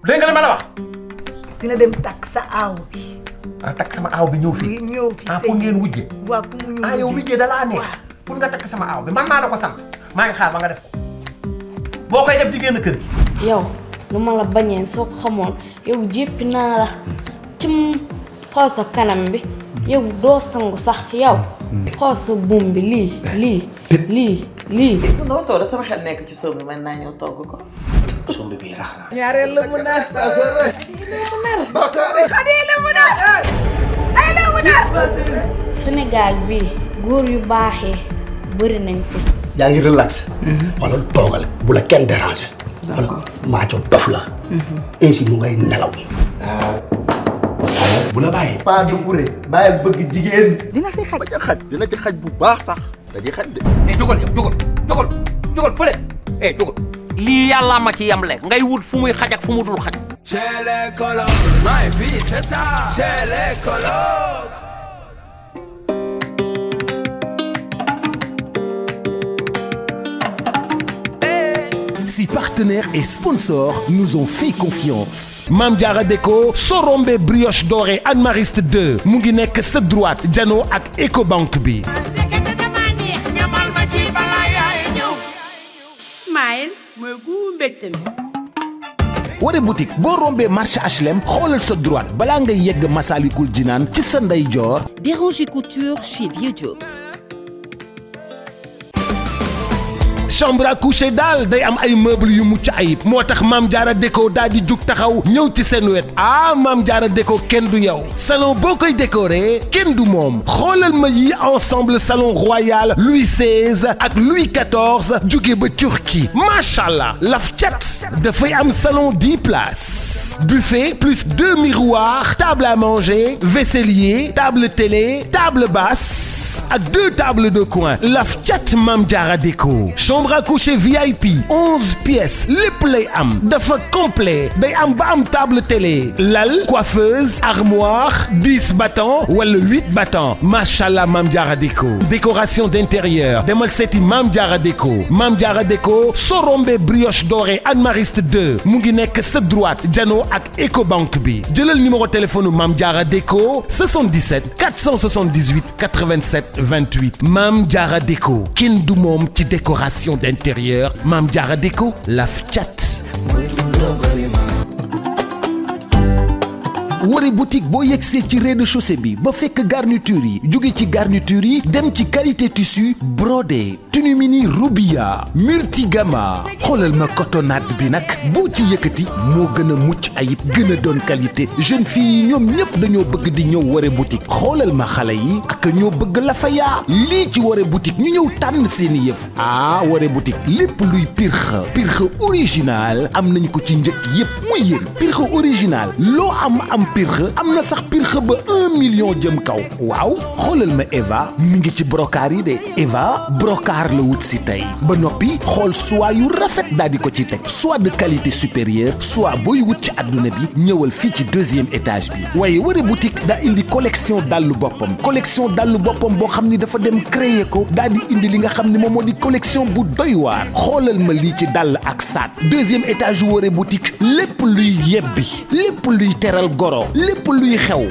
dégg nga li ma la wax. dina dem takk sa aaw bi. takk sama aaw bi ñëw fi. ñëw fi pour ngeen wujje. waaw pour mu ñëw yow wujje da laa neex. pour nga takk sama aaw bi man maa la ko sant. maa ngi xaar ba nga def ko. boo koy def di génn kër gi. yow lu ma la bañee soo ko xamoon yow jéppi naa la cim xool sa kanam bi yow doo sangu sax yow. xool sa buum bi lii. dama toog sama xel nekk ci sombi man naa ñëw togg ko. sombi bii rax na. ñaareel la mu nar. Sénégal bi góor yu baaxee bëri nañ fi. yaa ngi relax. wala toogal bu la kenn déranger. wala maaco dof la. ainsi mu ngay nelaw. bu la bàyyee. pas du buré bàyyil bëgg jigéen. dina si xaj. ba ca xaj dina ci xaj bu baax sax dañuy xaj de. jógal yow jógal fële. jógal. lii yàlla ma ci yamle ngay wut fu muy xaj ak fu mu dul xaj. Chez les colocs, ma vie c'est ça. Chez les colocs. Si partenaires et sponsors nous ont fait confiance. Mame Diarra Déco Sorombe brioche dorée Anne Mariste 2 mu ngi nekk sa droite jano ak Ecobank bi. Smile mooy gu mbégte mi. Waré boutique boo rombee marché HLM xoolal sa droite balaa ngay yegg Massalikul Jinaan ci sa ndeyjoor. Déranger Couture chez Vieux Diop. chambre à coucher daal day am ay meubles yu mucc ayib moo tax Mame Diarra Déco daal di jug taxaw ñëw ci seen wet Mame Diarra Déco kenn du yow salon boo koy décorer kenn du moom xoolal ma yi ensemble salon royal Louis XVI ak Louis XIV jóge ba Turquie macha allah laf cat dafay am salon 10 places buffet plus 2 miroirs table à manger vaisselier table télé table basse ak 2 tables de coin laf cat Mame Diarra Déco chambre à coucher VIP 11 pièces lépp lay am dafa complet day am ba am table télé lal coiffeuse armoire 10 battants wala 8 battants machallah Mame Diarra Déco décoration d'intérieur demal seeti Mame Diarra Déco Mame Diarra Déco Sorombe brioche dorée Anne Mariste 2 mu ngi nekk sa droite jano ak Ecobank bi jëlal numéro téléphone Mame Diarra Déco 77 478 87 28 Mame Diarra Déco kenn du moom ci décoration d'intérieur Mame Diarra Déco laf cat. Waré boutique boo yegsee ci rez-de-chaussée bi ba fekk garniture yi jóge ci garniture yi dem ci qualité tissu brodé tenue mini Rubia multigama xoolal ma cotonnade bi nag boo ci yëkkati moo gën a mucc ayib gën a doon qualité jeune fille yi ñoom ñëpp dañoo bëgg di ñëw Waré boutique xoolal ma xale yi ak ñoo bëgg la fa yaa lii ci Waré boutique ñu ñëw tànn seeni yëf Waré boutique lépp luy pirxa original am nañ ko ci njëkk yëpp muy yéen pirxa original loo am pirxe am na sax pirxe ba 1 million jëm kaw waaw xoolal ma Eva mi ngi ci brocart yi de Eva brocart la wut si tey ba noppi xool soie yu rafet daal di ko ci teg soit de qualité supérieure soit booy wut ci adduna bi ñëwal fii ci 2e étage bi waaye Waré boutique daa indi collection dallu boppam boo xam ni dafa dem créer ko daal di indi li nga xam ni moom moo di collection bu doy waar xoolal ma lii ci dàll ak saat 2e étage yu Waré boutique lépp luy yebbi lépp luy teral goro lépp luy xew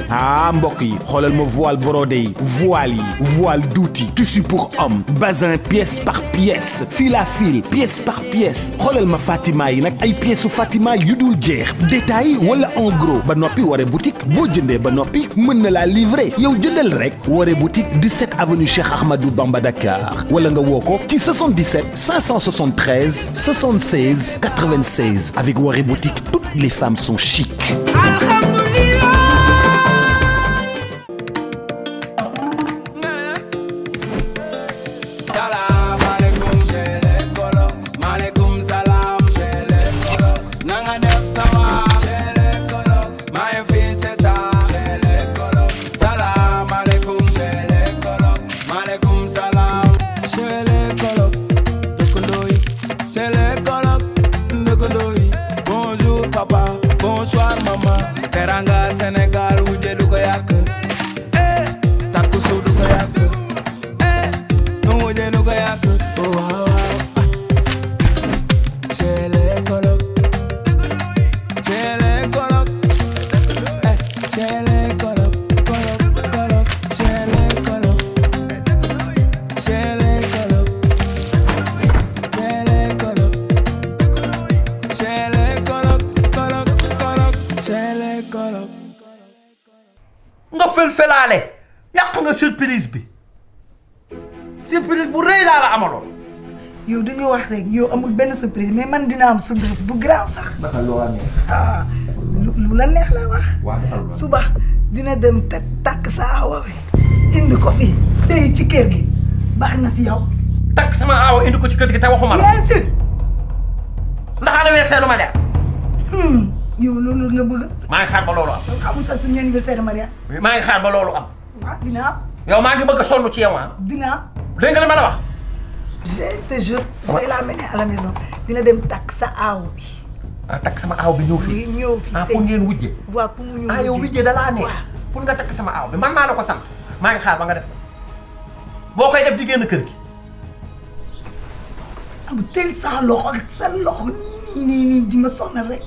mbokk yi xoolal ma voile brodé yi voile douti tissu pour homme bazin pièce par pièce fil à fil pièce par pièce xoolal ma Fatima yi nag ay pièces Fatima yu dul jeex détail wala en gros ba noppi Waré boutique boo jëndee ba noppi mën na laa livrer yow jëndal rek Waré boutique 17 avenue Cheikh Ahmadou Bamba Dakar wala nga woo ko ci 77 573 76 96 avec Waré boutique toutes les femmes sont chic. Bonjour papa, bonsoir maman. fël-fëlaale yàq nga surprise bi surprise bu rëy laa la amaloon. yow da nga wax rek yow amul benn surprise mais man dina am surprise bu grave sax. dafa loo neex. ah lu la neex la wax. waaw suba dina dem takk sa aawa bi indi ko fi sëy ci kër gi baax na si yow. takk sama aawa indi ko ci kër gi te waxuma la. bien sûr. ndax anniversaire mariage. yow loolu nga bëgg. maa ngi xaar ba loolu am. xamul sa suñu anniversaire mariage. maa ngi xaar ba loolu am. waaw dina am. yow maa ngi bëgg a sonn ci yow ah. dina am. dégg nga li ma la wax. je te jure. je vais la mener à la maison. dina dem takk sa aaw bi. ah takk sama aaw bi ñëw fii. ñëw fii ah pour ngeen wujje. waaw pour mu ñëw ah yow wujje da laa neex. pour nga takk sama aaw bi man maa la ko sant. maa ngi xaar ba nga def ko boo koy def di génn kër gi. am teel sa loxo ak sa loxo nii di ma sonal rek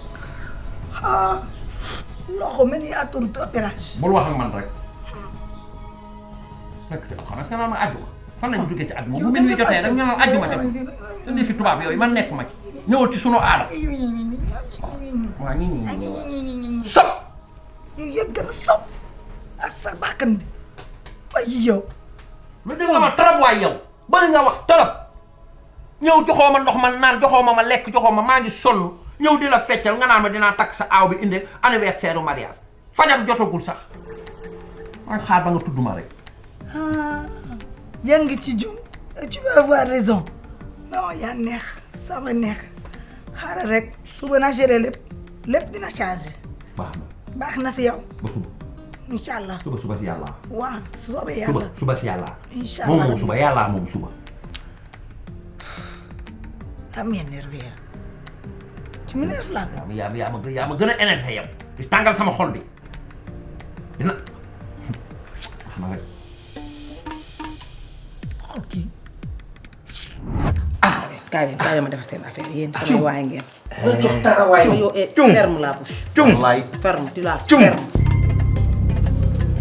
ah loxo mel ni autoroute opérage. bul wax ak man rek. nekk ci alxames nga naan ma àjjuma fan la ñu duggee ci àjjuma bu mel ni jotee rek ñu naan àjjuma dem dañuy fi tubaab yooyu man nekk ma ci ñëwal ci sunu aada. waa ñii sob. ñu yëg gën a sob ak sa bakkan bi waaye yow. lu dégg nga ma trop waay yow bëri nga wax trop ñëw joxoo ma ndox ma naan joxoo ma lekk joxoo ma maa ngi sonn ñëw di la feccal nga naan ma dinaa takk sa aaw bi indi anniversaire mariage fajar jotagul sax maa ngi xaar ba nga tudd ma rek. yaa ngi ci jum tu vas avoir raison non yaa neex sama neex xaaral rek suba naa gérer lépp dina changé. baax na si yow. ba suba. incha allah suba si yàlla. waaw soobee yàlla suba si yàlla. incha allah moom suba yàlla moom suba. am énervé tu m'énerves là. yaa ma gën a énervé yow. di tàngal sama xol bi dina wax na rek. xool kii. kaay leen ma defar seen affaire yéen samay waay ngeen. la jox dara waay. ferme la bouche. wallaay. ferme tu la ferme.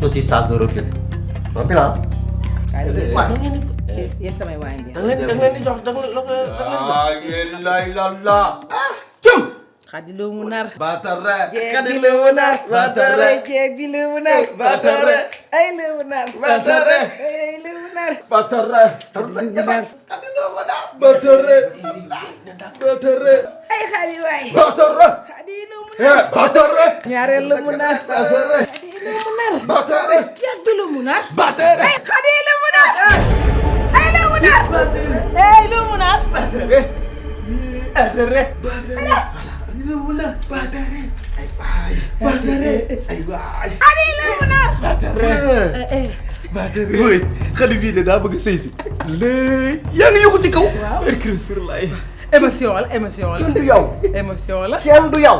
aussi ça de recul. recul ah. kaay leen yéen samay waay ngeen. da ngeen di jox da ngeen la. Xadi loo mu nar. Batare. Xadi loo mu nar. Batare. Jeeg bi loo mu nar. Batare. ay loo mu nar. Batare. ay loo mu nar. Batare. Xadi loo mu nar. Batare. Batare. ay xadi waay. Batare. Xadi loo mu nar. Batare. ñaareel loo mu nar. Batare. Xadi loo mu nar. Batare. Jeeg bi loo mu nar. Batare. ay xadi loo mu nar. ay loo mu nar. ay loo mu nar. Batare. Batare. Batare. Ay waay. Batare. Ay waay. xadi loo mu nar. Batare. Batare. Woy xale bii de daa bëgg sëy si. léegi yaa ngi yokku ci kaw. waaw sur lay. émotion la émotion la. kenn du yow. émotion la. kenn du yow.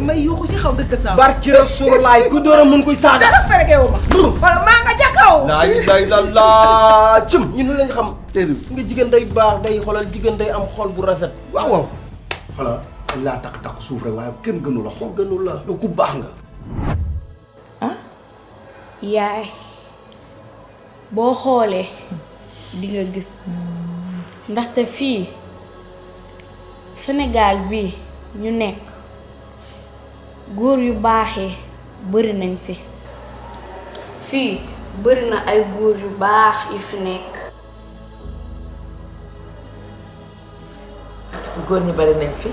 may yuuxu ci xaw dëkk saa. barki Rasulullaay ku door a mun koy saaga. dara ferege wu ma. wala maa nga jàkkaw. laa ilaaha illallaah cëm ñun lañ xam. déedéet nga jigéen day baax day xoolal jigéen day am xol bu rafet. waaw waaw. voilà dañ laa takk suuf rek waaye kenn gënu la xol gënu la yow ku baax nga. ah yaay boo xoolee di nga gis ndaxte fii Sénégal bi ñu nekk góor yu baaxee bari nañ fi fii bari na ay góor yu baax yu fi nekk. góor ñi bari nañ fi.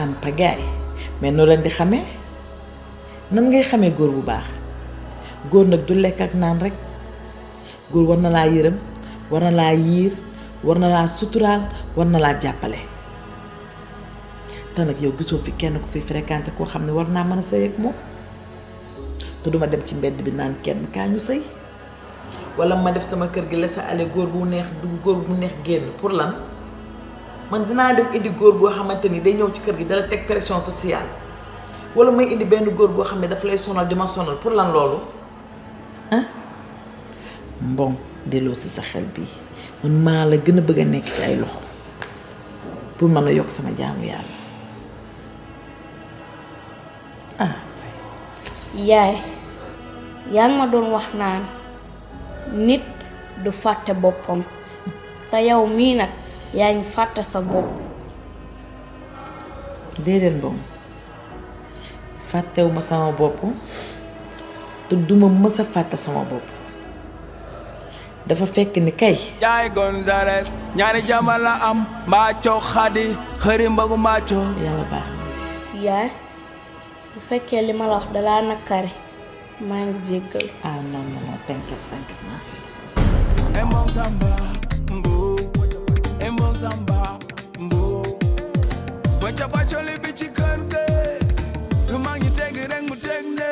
am pagaay mais noo leen di xamee nan ngay xamee góor bu baax góor nag du lekk ak naan rek góor war na laa yërëm war na laa yiir war na laa suturaal war na laa jàppale te nag yow gisoo fi kenn ku fi fréquenté koo xam ne war naa mën a sëy ak moom te duma dem ci mbedd bi naan kenn kaa ñu sëy wala ma def sama kër gi la sa ale góor bu neex dugg góor bu neex génn pour lan man dinaa dem indi góor boo xamante ni day ñëw ci kër gi dala teg pression sociale wala may indi benn góor boo xam ne dafa lay sonal di ma sonal pour lan loolu ah mbon delloo si sa xel bii man maa la gën a bëgg a nekk ci ay loxo pour mën a yokk sama jaamu yàlla ah yaay yaa ngi ma doon wax naan nit du fàtte boppam te yow mii nag yaa ngi fàtte sa bopp. déedéet mbom fàttewuma sama bopp te duma mës a fàtte sama bopp dafa fekk ni kay Yaay Gonzales ñaari jamal la am Macho Khady xëri mbagu Macho yàlla baax yaay bu fekkee li ma la wax dalaa nakari maa ngi jéggal. ah non t'inquiète ma fille. Embong samba mbu Embong samba mbu Wacha pacholi bi ci kër ga lu mag ñi teg rek mu teg ne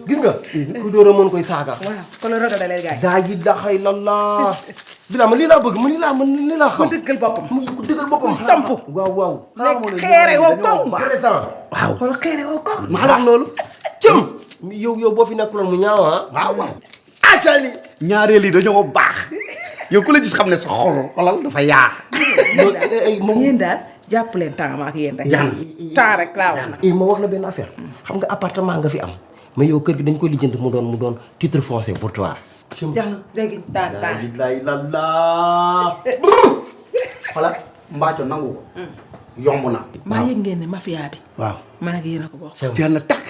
gis nga ku dóora mën koy saaga waaw kon ragal dalee gaay daa ji daxay lalla bilaa man lii laa bëgg man lii laa xam ku dëggal boppam ku dëggal boppam samp waaw lekk xeere woo koŋ présent waaw xool xeere woo koŋ maa la wax loolu cëm yow boo fi nekkuloon mu ñaaw waaw acali ñaareel yi dañoo baax yow ku la gis xam ne sa xolal dafa yaa yéen daal jàpp leen temps ak yéen rek temps rek laa wax nag ma wax la benn affaire xam nga appartement nga fi am mais yow kër gi dañ koy lijjanti mu doon titre foncier pour toi yàlla léegi daan lay lalla xoolal mbaaco nangu ko yomb na maa yëg ngeen ne mafia bi waaw man ak yéen a ko bokk jeex na takk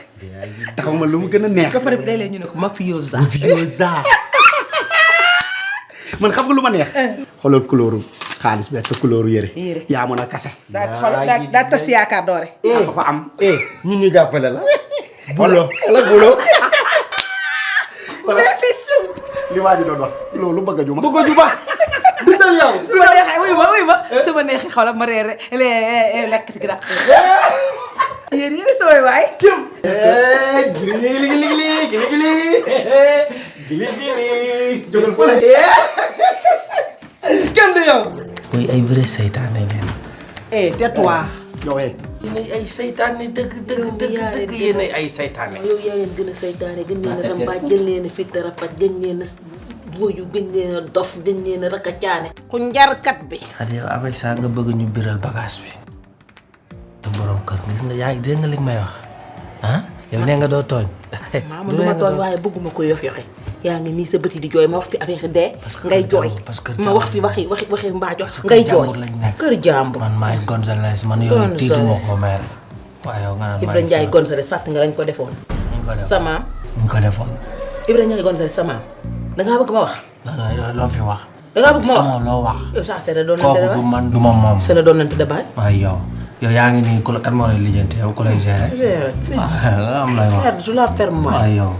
taxaw ma lu mu gën a neex ba pare bi léeg-léeg ñu ne ko mafiosa man xam nga lu ma neex xoolal couleur xaalis bi ak couleur yére yaa mën a kase daa tas yaakaar doore ko fa am ñun ñu jàppale la bulo wala li waa ji doon wax loolu bëgg a juma bindal yow su ma neexee wuy ma su ma neexee xoolal ma reer lekk ci ginnaaw yéen samay waay jógal fële kenn du yow mooy ay vrai seytaane ngeen. tais-toi yow yéen ay seytaane dëgg yéen ay seytaane. yow yaa leen gën a seytaane gën leen a rambaaj gën leen a fitt rapat gën leen a woyu gën leen a dof gën leen a raka caane ku njarkat bi xadi yow avec ça nga bëgg ñu biral bagage bi te borom kër gis nga yaa ngi dégg nga li may wax ah yow nee nga doo tooñ. maa ma du ma tooñ waaye bëgguma ko yox yoxe yaa ngi nii sa bët yi di jooy ma wax fi affaire dee ngay jooy ma wax fi waxi mbaajo ngay jooy kër jàmbur man maay Gonzales man yow tiitu ma ko mère waaye yow nga naan Ibra Ndiaye Gonzales fàtt nga lañ ko defoon samaam ñu ko defoon Ibra Ndiaye Gonzales samaam dangaa bëgg ma wax loo fi wax dangaa bëgg ma wax amoo loo wax yow saa seeda doon nante kooku du man du ma moom seeda doon nante dabaay waaye yow yaa ngi nii ku la kan moo lay lijjanti yow ku lay gérer am lay wax merde je la ferme moi waaye yow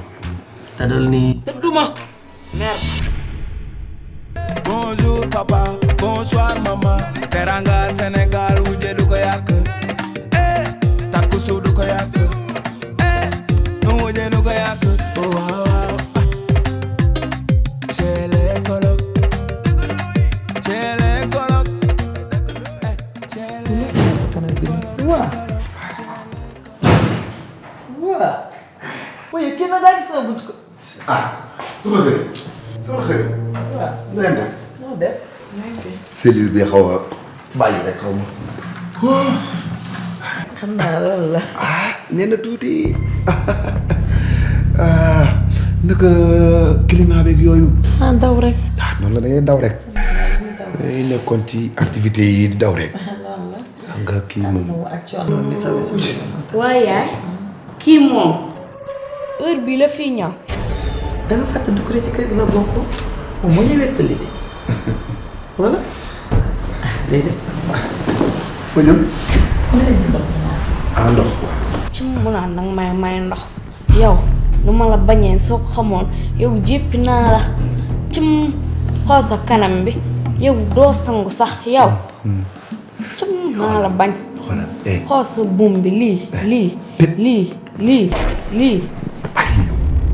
te dal nii te duma merde Bonjour papa, bonsoir maman. Teranga Sénégal wujje du ko yàq. Takku du ko yàq. Wujje du ko yàq. Waaw. Chez les colocs. Chez les colocs. waaw waaye kii na daal di sama bunt ko sama xëy waaw nu ngeen def noo def ñooy fi cellule bi xaw a bàyyi rek xaw ma xam naa loolu la nee na tuuti naka climat beeg yooyu daw rek noonu la dangay daw rek day nekkoon ci activité yi di daw rek xam nga kii moom waaye yaay kii moom heure bii la fii ñëw. da nga fàtte du ko ci kër gi la bokk moom moo ñu wettali de wala déedéet foo jëm ndox waaw ci mu naan nag may ndox yow nu ma la bañee soo ko xamoon yow jéppi naa la cim xool sa kanam bi yow doo sangu sax yow cim naa la bañ xool sa buum bi lii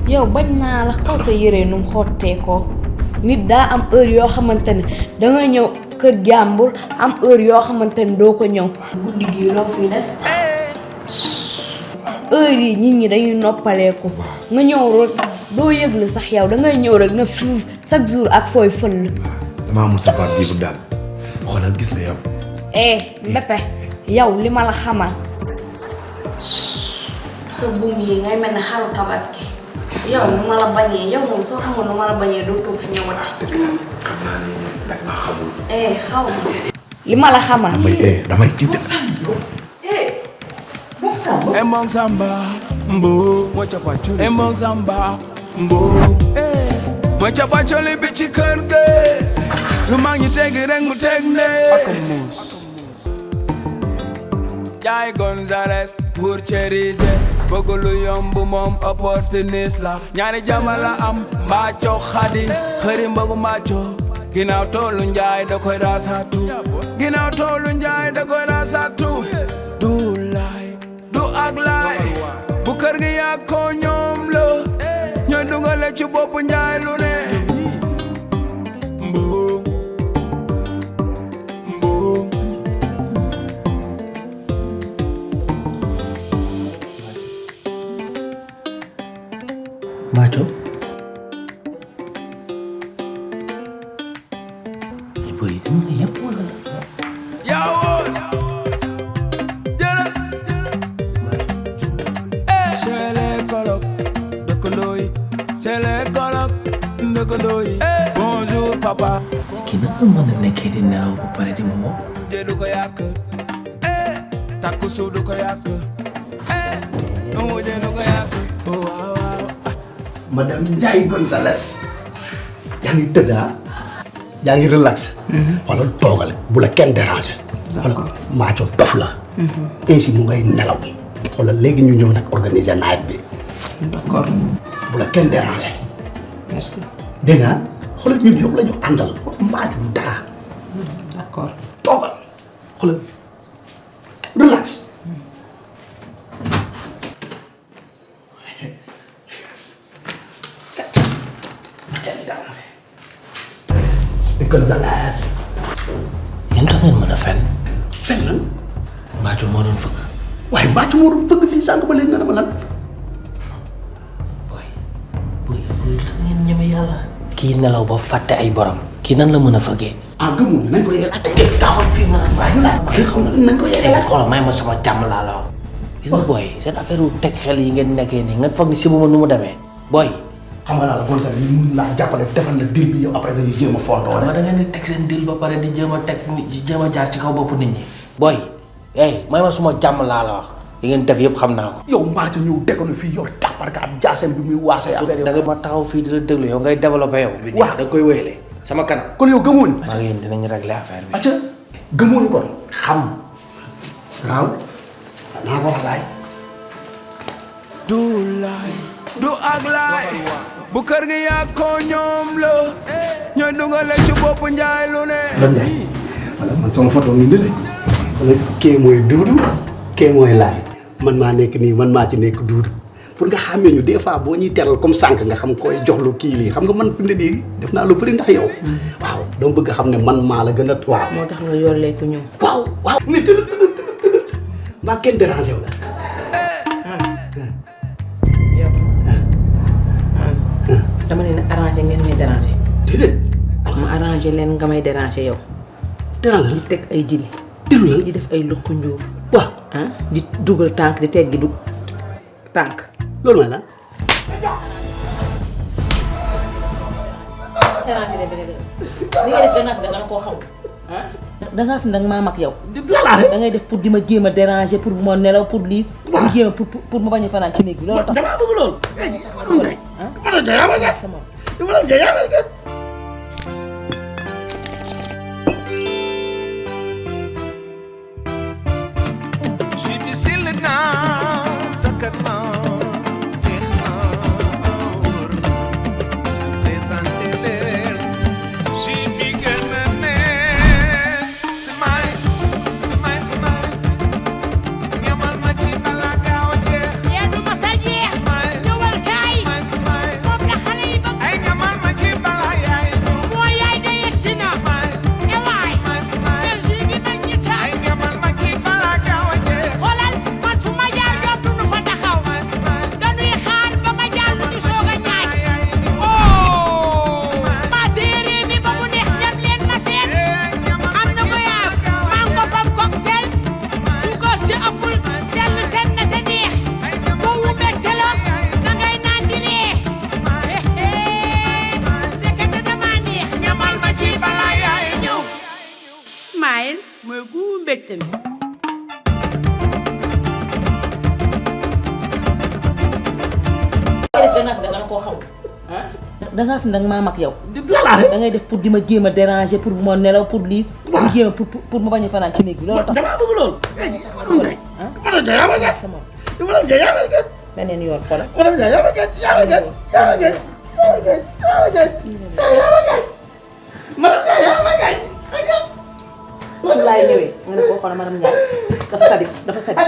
yow bañ naa la xool sa yére nu mu xottee ko nit daa am heure yoo xamante ne dangay ñëw kër jàmbur am heure yoo xamante ne doo ko ñëw guddi gi loo fii def heure yi nit ñi dañuy noppaleeku nga ñëw rek doo yëglu sax yow dangay ñëw rek na fi chaque jour ak fooy fël damaa amul sa part bii bu daal xoolal gis nga yow Mbeppe yow li ma la xamal sa buum yi ngay mel ne xaru tabaski yow nu ma la bañee yow moom soo xamul nu ma la bañee dootoo fi ñëwati xam naa ne dag maa xamul xaw ma li ma la xamal damay tiit Embong samba mbo embong samba mbo ma capacoli bi ci kër ga lu mag ñi tegi rek mu teg ne Jaay Gonzales pour Cerise bëgg lu yomb moom opportuniste la ñaari jama la am mbaaco xadi xëri mbagu mbaaco ginnaaw toolu njaay da koy raasatu ginnaaw toolu njaay da koy raasatu du laay du ak laay bu kër gi yaa ko ñoom la ñooy dugale ci bopp njaay lu ne mbuum mbuum Macho boy dama nga yàpp wala yawo jëla c'est les colocs dëkkandoo yi c'est les colocs dëkkandoo yi bonjour papa kii nag la mën a nekkee di nelaw ba pare di ma woo te du ko yàq takku suuf du ko yàq mujje du ko yàq Madame Ndiaye Gonzales yaa ngi tëdd yaa ngi relax wala toogal bu la kenn déranger wala Macho dof la ainsi mu ngay nelaw wala léegi ñu ñëw nag organiser night bi d'accord bu la kenn déranger merci dégg nga xoolal ñun yëpp la ñu àndal Macho du dara d'accord toogal xoolal relax Gonzales yéen tax ngeen mën a fen fen lan Mbaaco moo doon fëgg waaye Mbaaco moo doon fëgg fii sànq ba léegi nga dama lan boy tax ngeen ñeme yàlla kii nelaw ba fàtte ay borom kii nan la mën a fëggee gëmul nañ ko yeggal ate taxawal fii nga naan waaye la xam na nañ ko yeggal xoolal may ma sama jàmm laa la wax gis nga booy seen affaire wu teg xel yi ngeen nekkee nii nga foog ni si bu ma nu mu demee booy xam nga daal Gonzales yi mun laa jàppale defal la deal bi yow après dañuy jéem a fontoo da ngeen di teg seen deal ba pare di jéem a teg jéem a jaar ci kaw bopp nit ñi booy may ma suma jàmm laa la wax li ngeen def yëpp xam naa ko yow Mbaaco ñëw déggoon fii yow tàpparka ab jaasem bi muy waase da nga ma taxaw fii di la déglu yow ngay développé yow bi waaw da nga koy wéyale sama kanam kon yow gëmoo ni maa ngi yéen dinañ régler affaire bi acca gëmoo ni kon xam raaw naa ko wax laay du laay du ak laay bu kër gi yaa ko ñoom la ñooy dugale ci bopp njaay lu ne wala man sama photo ngi ni wala kee mooy Duudu kee mooy laay man maa nekk nii man maa ci nekk Duudu pour nga xàmmee ñu des fois boo ñuy teral comme sànq nga xam koy jox lu kii lii xam nga man fi mu ne nii def naa lu bëri ndax yow waaw dama bëgg xam ne man maa la gën a waaw moo tax nga yor lekk ñëw waaw ni tëdd maa kenn dérangé wu la dama leen arrangé ngeen may dérangé. déedéet. ma arrangé leen nga may dérangé yow. dérangé di teg ay dili. dilu la di def ay lukku njóor. waaw di dugal tànk di teggi du tànk. loolu mooy lan. dérangé leen dëgg li ngay def danga koo xam dangaa fi nag maa mag yow. da ngay def pour di ma jéem a déranger pour bu ma nelaw pour lii. pour jéem pour ma bañ a fanaan ci néeg bi loolu tax. damaa bëgg loolu. danga koo xamul ah dangaa fi nag maa mag yow. da ngay def pour di ma jéem a déranger pour bu ma nelaw pour lii. di jéem pour ma bañ a fanaan ci néeg bi loolu tax. damaa bëgg loolu. beneen yoon xoolal. su laay ñëwee nga ne koo xoolal madame Ndiaye dafa sadik dafa sadik.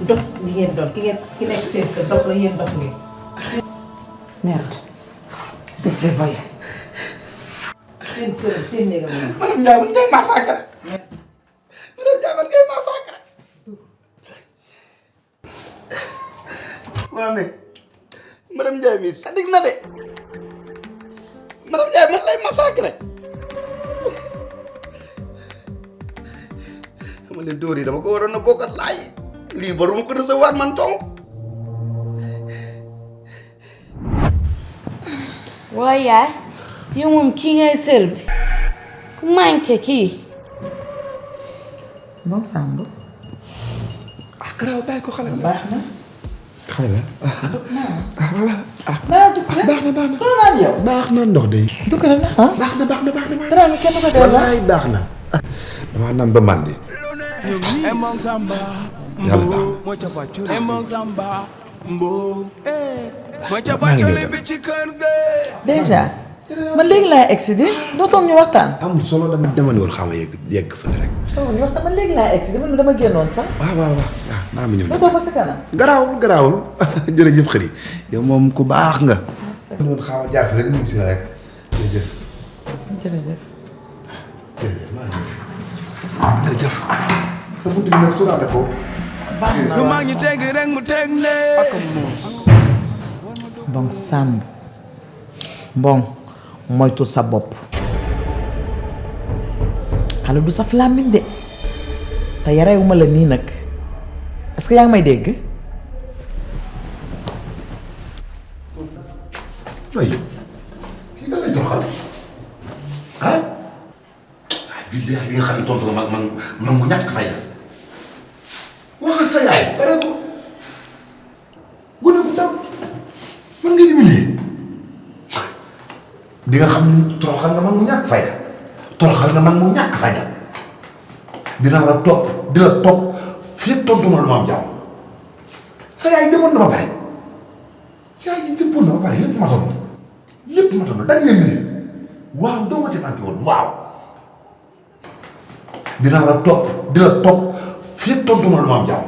dof li ngeen doon ki nekk seen kër dof la yéen dof ngeen. merde c'est prévoyé. seen kër seen néegam la. madame Ndiaye man ngay massacré. madame Ndiaye man ngay massacré. madame Ndiaye mi sadik na de. madame Ndiaye man lay massacré. xam nga dóor yi dama ko waroon a bokkat laay lii ba ma ko recevoir man tong. waaye yaay yow moom kii ngay sër bi ku manqué kii. moom Samb. ah garaaw bàyyi ko xale la. baax na. xale la baax na. doo naan yow. baax na ndox de. du ko naan ah. baax na. dara nga kenn ko dee wallaay baax na. damaa naan ba màndi. Emong samba, yàlla baax mo chapa chuli. Emong samba, mbo, mo chapa chuli bi ci kër ga. déjà man léegi laay excédé doo toog ñu waxtaan. amul solo dama ne woon xam nga yegg fële rek. toog ñu waxtaan man léegi laay excédé man dama génnoon sax. waaw maa mi ñëw. doo toog ba si kanam. garaawul jërëjëf xëri yow moom ku baax nga. doon xaw a jaar fi rek mu ngi si la rek jërëjëf. jërëjëf maa ngi jërëjëf. sa buntu bi nag suuraale ko. Su mag ñi teg rek mu teg ne. Mbong Samb Mbong moytu sa bopp xale du saf làmmiñ de te yarewuma la nii nag est-ce que yaa ngi may dégg. waaye kii nga lay joxal ah. bii li nga xam ne tontu la man mu ñàkk fayda waxal sa yaay pare ko gune bu ndaw man nga humilier di nga xam ne toroxal nga man mu ñàkk fayda dina la topp fii tontu ma lu ma am jàmm sa yaay demoon na ba pare yaay ji jëppoon na ba pare lépp matoon dañ leen ne waaw doo ma ci manqué woon waaw dina la topp fii tontu ma lu ma am jàmm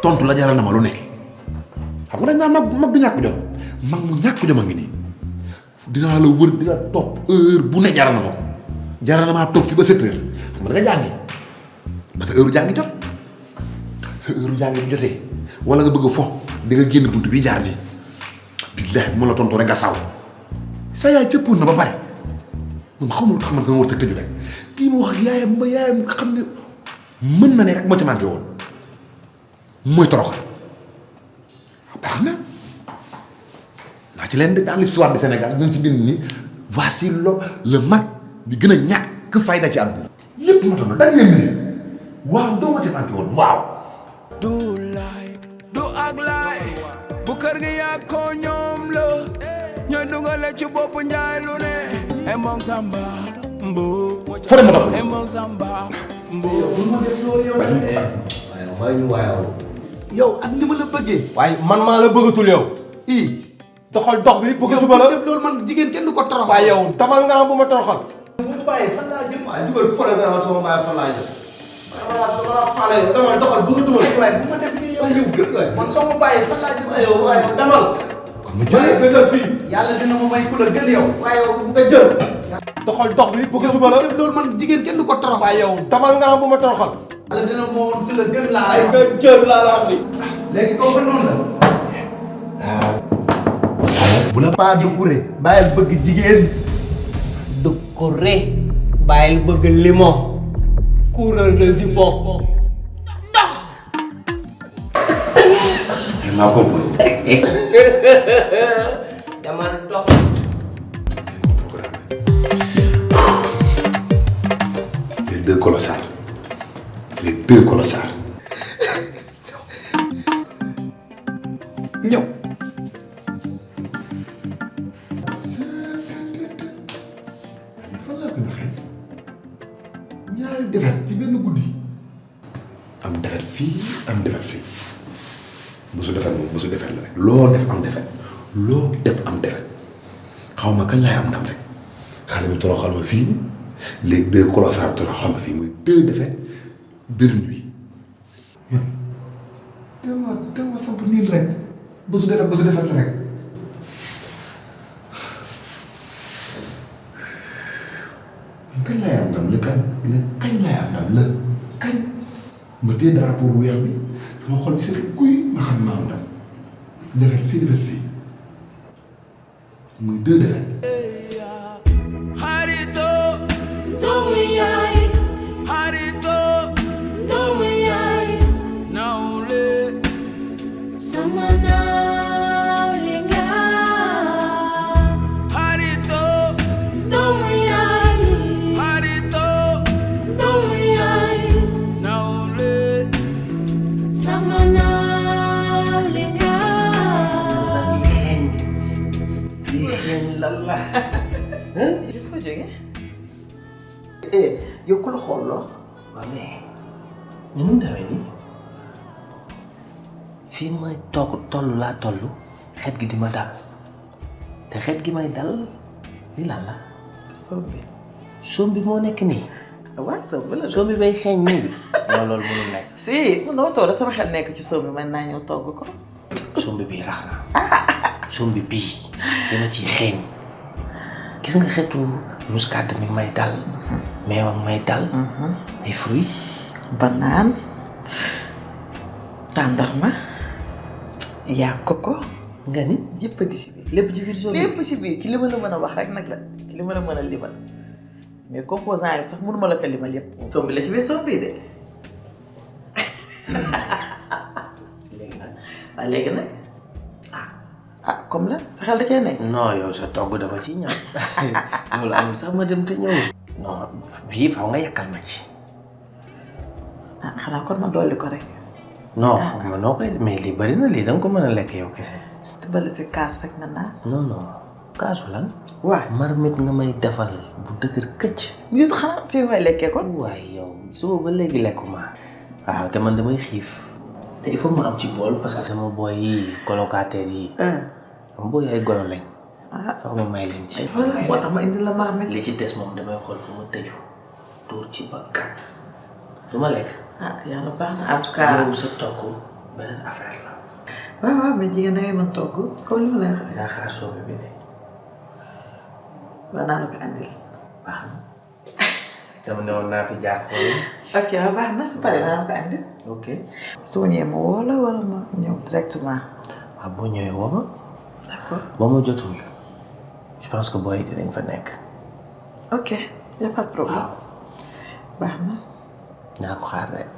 tontu la jaral na ma lu ne xam nga dañ naan mag du ñàkk jom mag mu ñàkk jom a ngi nii dinaa la wër dina topp heure bu ne jaral na ma ko jaral na maa toog fi ba 7 heures xam nga da nga jàngi ba sa heure jàngi jot sa heure jàngi bu jotee wala nga bëgg a fo di nga génn buntu bi jaar nii billahi bu ma la tontu rek nga saw sa yaay cëppoon na ba pare man xamul tax man sama wër sa tëju rek kii ma wax yaayam ba yaayam xam ne mën na ne rek moo ci manqué woon mooy toroxal baax na naa ci leen de dans l'histoire du Sénégal ñu ci bind ni voici le mag di gën a ñàkk fayda ci àdduna lépp ma toll dañ leen ne waaw doo ma ci manqué woon waaw du laay du ak laay bu kër gi yaa ko ñoom la ñooy dugale ci bopp njaay lu ne Emong Samba mbo foo dem ma topp Emong Samba mbo yow ak ni ma la bëggee. waaye man maa la bëggatul yow. doxal dox bi bëggatuma la. def loolu man jigéen kenn du ko toroxal. waaye yow tamal nga xam bu ma toroxal. mu bàyyi fan laa jëm. waaye jugal fole nga naan sama bàyyi fan laa jëm. dama faale yow tamal doxal bëggatuma la. waaye bu ma def nii yow. waaye yow gën waay. man soo ma bàyyi fan laa jëm. waaye yow tamal. ma jëlee nga jël fii. yàlla dina ma may ku la gën yow. waaye yow nga jël. doxal dox bi bëggatuma la. def loolu man jigéen kenn du ko toroxal. waaye yow tamal nga xam bu ma toroxal. yàlla dina ma woon ku la gën laa. ay nga jël laa la wax ni. léegi kooku noonu la. bu la pas Doucouré bàyyil bëgg jigéen. Doucouré bàyyil bëgg limon. coureur de jupon. maa complot. dama dox. les deux colossales. ñaari defet ci benn guddi am defet fii am defet fii bésu defet moom bésu defet la rek loo def am defet loo def am defet xaw ma kañ laay am ndam rek xale bi toroxal ma fii léegi deux colossal toroxal ma fii muy deux defet benn nuit dama samp nii rek bésu defet la rek kañ laay am ndam kañ laay am ndam kañ ma téye drapeau bu weex bi sama xol bi c'est kuy ma xam ma am ndam defet fii muy deux defet Harito doomu yaay Harito doomu yaay nawle sama nawle nga Harito doomu yaay Harito doomu yaay nawle sama nawle nga lalla il faut jóge yow ku la xool loo waaw mais nu mu demee nii fii may toll laa toll xet gi di ma dal te xet gi may dal li lan la soom bi moo nekk nii waaw soom bi bay xeeñ nii non loolu mënul nekk si man dama toog sama xel nekk ci soom bi man naa ñëw togg ko soom bi bii rax na soom bi bii dina ciy xeeñ gis nga xeetu muscade mi may dal meew ak may dal ay fruits banaan tàndarma yaa koko nga ni yëpp a ngi si biir lépp ci biir soom bi lépp si biir ki li ma la mën a wax rek nag la ki li ma la mën a limal mais composant yi sax mënuma la ko limal yëpp soom bi la ci biir soom bi de léegi nag ah comme la sa xel da cee nekk. non yow sa togg dama ci ñëw loolu amul sax ma dem te ñëw. non bii faaw nga yàkkal ma ci. ah xanaa kon ma dolli ko rek. non xam nga noo koy mais lii bari na lii da nga ko mën a lekk yow kese. te bali si kaas rek nga naan. non kaasu lan. waaw marmite nga may defal bu dëgër këcc. ñu xanaa fii may lekkee kon. waaye yow suba ba léegi lekkuma. waaw te man damay xiif. te il faut ma am ci bool parce que sama boy yi colocataire yi. sama boy ay golo lañ. foog ma may leen ci. moo tax ma indi la marmite. li ci des moom damay xool fu ma tëju. tuur ci ba gàtt. du ma lekk. yàlla baax na en tout cas. yow sa togg beneen affaire la. waaw mais jigéen da ngay mën togg comme li ma lay waxee. dinaa xaar soobe bi de. waaw naa la ko andil. baax na. dama ne woon naa fi jaar foofu. ok waaw baax na su paree naa la ko andil. ok. su ma ñëwee ma woo la wala ma ñëw directement. waaw boo ñëwee woo ma. d'accord boo ma jotul je pense que booy dinañ fa nekk. ok y a pas de problème. baax na. naa ko xaar rek.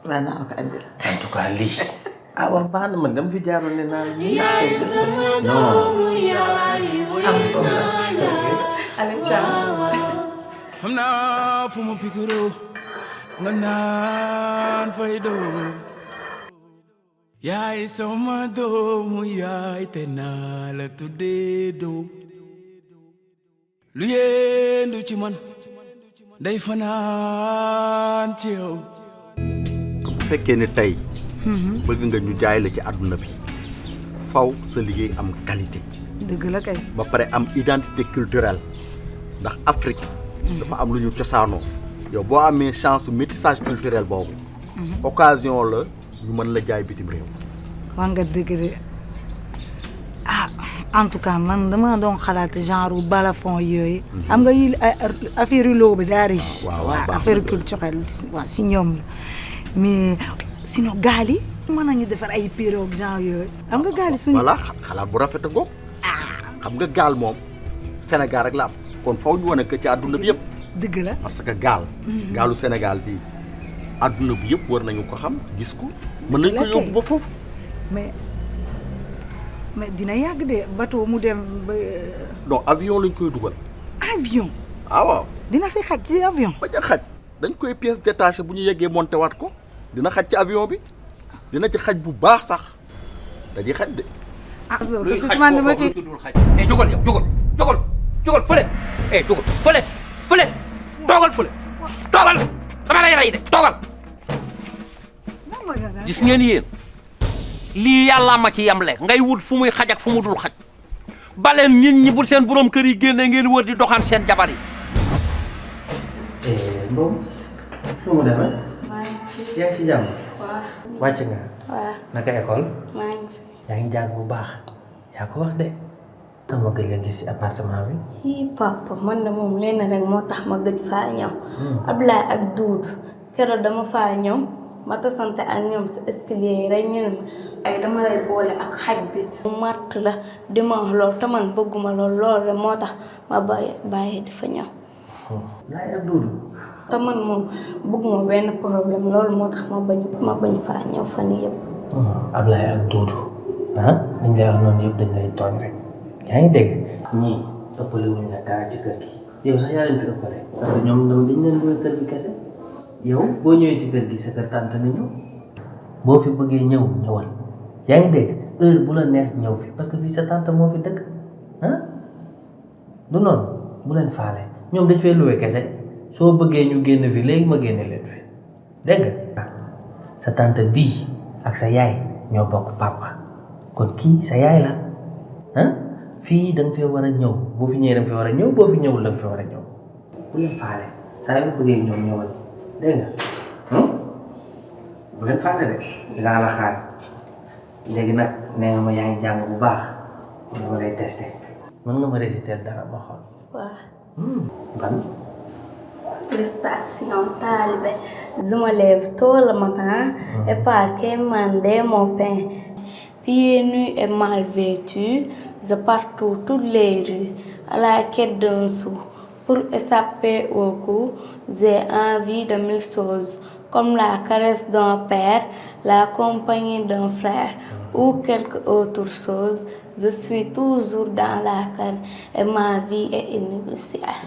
waaw naa la ko andil. en tout cas lii. waaw baax na man dama fi jaaroon ne naa la ñu. non. am problème. allez ciao. xam naa fu ma pikiroo nga naan fay doom yaay sama doomu yaay te naa la tuddee doom lu yeendu ci man day fanaan ci yow. bu fekkee ne tey bëgg nga ñu jaay la ci àdduna bi faw sa liggéey am qualité. dëgg la kay. ba pare am identité culturelle ndax Afrique dafa am lu ñu cosaanoo. yow boo amee chance métissage culturel boobu. occasion la ñu mën la jaay bitim réew. wax nga dëgg de ah en tout cas man dama doon xalaat genre balafon yooyu. xam nga yi affaire yu loo bi daa riche. waaw affaire culturelle waaw si ñoom la mais sinon gaal yi. mën nañu defar ay pirogue genre yooyu. xam nga gaal yi suñu. voilà xalaat bu rafet a ngoog. xam nga gaal moom Sénégal rek la am. kon faw ñu wane que ci àdduna bi yëpp. dëgg la parce que gaal. gaalu Sénégal bii àdduna bi yëpp war nañu ko xam gis ko. mën nañ ko yóbbu ba foofu. mais dina yàgg de bateau mu dem ba. non avion lañ koy dugal. avion. waaw. dina si xaj ci avion. bañ a xaj dañ koy pièce détachée bu ñu yeggee monté waat ko dina xaj ci avion bi dina ci xaj bu baax sax dañuy xaj de. parce que man dama kii jógal yow jógal fële jógal fële toogal dama lay rey de toogal gis ngeen yéen lii yàlla ma ci yamle ngay wut fu muy xaj ak fu mu dul xaj baleen nit ñi bu seen borom kër yi génne ngeen wër di doxaan seen jabar yi Mbom fu mu demee yaa ngi ci jàmm wàcc nga waaw naka école maa ngi fi yaa ngi jàng bu baax yaa ko wax de sama gëj la gis ci appartement bi hii papa man de moom lenn rek moo tax ma gëj faa ñëw Ablaye ak Duudu keroog dama faa ñëw ma tasante ak ñoom si escalier yi rek ñu ne ma ay dama lay boole ak xaj bi mu màtt la di ma wax loolu te man bëgguma loolu rek moo tax ma bàyyi di fa ñëw laay ak Duudu te man moom bëgguma benn problème loolu moo tax ma bañ faa ñëw fan yëpp Ablaye ak Duudu liñ lay wax noonu yëpp dañ lay tooñ rek yaa ngi dégg ñii ëppale wuñ la dara ci kër gi yow sax yaa leen fi ëppale parce que ñoom dañ leen bëgg kër gi kese yow boo ñëwee ci kër gi sa kër tànt na ñëw boo fi bëggee ñëw ñëwal yaa ngi dégg heure bu la neex ñëw fi parce que fii sa tante moo fi dëkk du noonu bu leen faale ñoom dañ fay luwe kese soo bëggee ñu génn fi léegi ma génne leen fi dégg nga sa tante bii ak sa yaay ñoo bokk papa kon kii sa yaay la fii da nga fee war a ñëw boo fi ñëwee da nga fee war a ñëw boo fi ñëwul da nga fee war a ñëw bu leen faale saa yoo bëggee ñoom ñëwal dégg nga bu leen faale de dinaa la xaar léegi nag nee nga ma yaa ngi jàng bu baax dama lay testé mën nga ma réciter dara ma xool waaw ban prestation talibé je me lève tôt le matin et pars quémander mon pain pieds nus et mal vêtus je parcours toutes les rues à la quête d'un sou pour échapper au coup j'ai envie de mille choses comme la caresse d'un père la compagnie d'un frère ou quelque autre chose je suis toujours dans la canne et ma vie est inébéciale.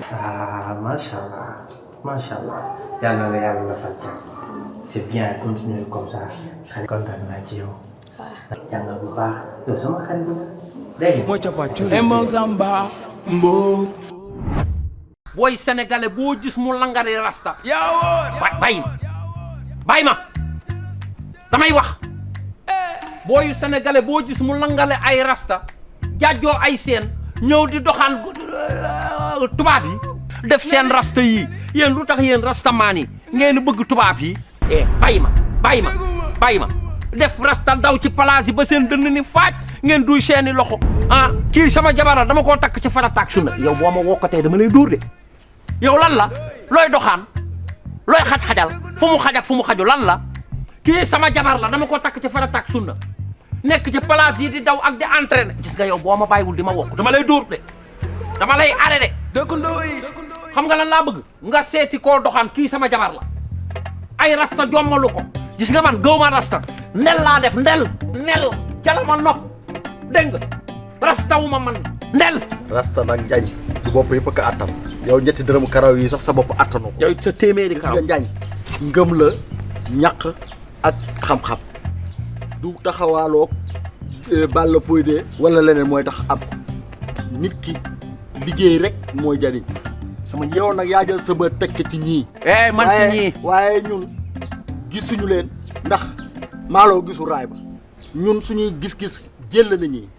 Machallah yàlla la yàlla la fal c'est bien continuer comme ça xarit kontaan naa ci yow jàngal bu baax yow sama xarit la dégg booy sénégalais boo gis mu langari rasta bàyyi ma damay wax booyu sénégalais boo gis mu langale ay rasta jaajoo ay seen ñëw di doxaan tubaab yi def seen rasta yi yéen lu tax yéen rastamaan yi ngeen bëgg tubaab yi bàyyi ma def rasta daw ci place yi ba seen dënn ni faaj ngeen duy seeni loxo kii sama jabara dama koo takk ci farataak sunna yow boo ma wokkatee dama lay dóor de yow lan la looy doxaan looy xaj-xajal fu mu xaj ak fu mu xaju lan la kii sama jabar la dama koo takk ci farataak sunna nekk ci place yi di daw ak di entraîner gis nga yow boo ma bàyyiwul di ma wokk dama lay dóor de dama lay arrêté xam nga lan laa bëgg nga seeti koo doxaan kii sama jabar la ay rasta jommalu ko gis nga man gëw ma rasta ndel laa def ndel cala ma nopp dégg nga rasta wu ma man ndel rasta nag njañ du bopp yëpp ko attan yow ñetti dërëmu karaw yi sax sa bopp attanu ko yow sa téeméeri karaw njañ ngëm la ñàq ak xam-xam du taxawaaloog bàll poy dee wala leneen mooy tax ab nit ki liggéey rek mooy jariñ sama yow nag yaa jël sa bët tekk ci ñii man ci ñii waaye ñun gisuñu leen ndax maaloo gisu raay ba ñun suñuy gis-gis jël na ñii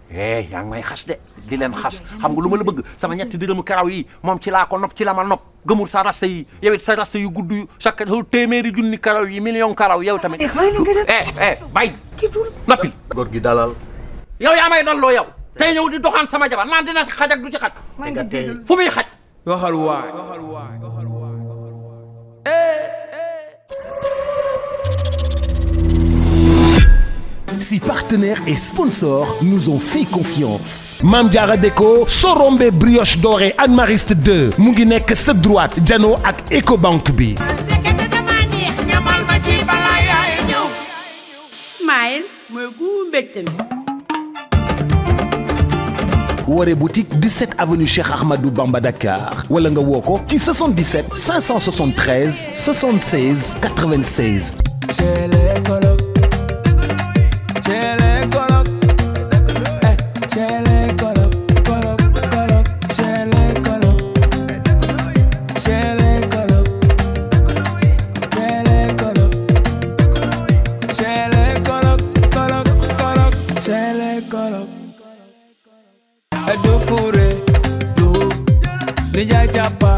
yaa ngi may xas de di leen xas xam nga lu ma la bëgg sama ñetti dërëmu karaw yi moom ci laa ko nopp ci la ma nopp gëmul sa rasta yi yow it sa rasta yu gudd yu chaque téeméeri junni karaw yi million karaw yow tamit bay noppi góor gi dalal yow yaa may dalloo yow tey ñëw di doxaan sama jabar naan dina xaj ak du ci xaj fu muy xaj waxal waay Si partenaires et sponsors nous ont fait confiance. Mame Diarra Déco Sorombe brioche dorée Anne Mariste 2 mu ngi nekk sa droite jano ak Ecobank bi. Smile mooy gu mbégte mi. Woré boutique 17 avenue Cheikh Ahmadou Bamba Dakar wala nga woo ko ci 77 573 76 96. nijaay jàppa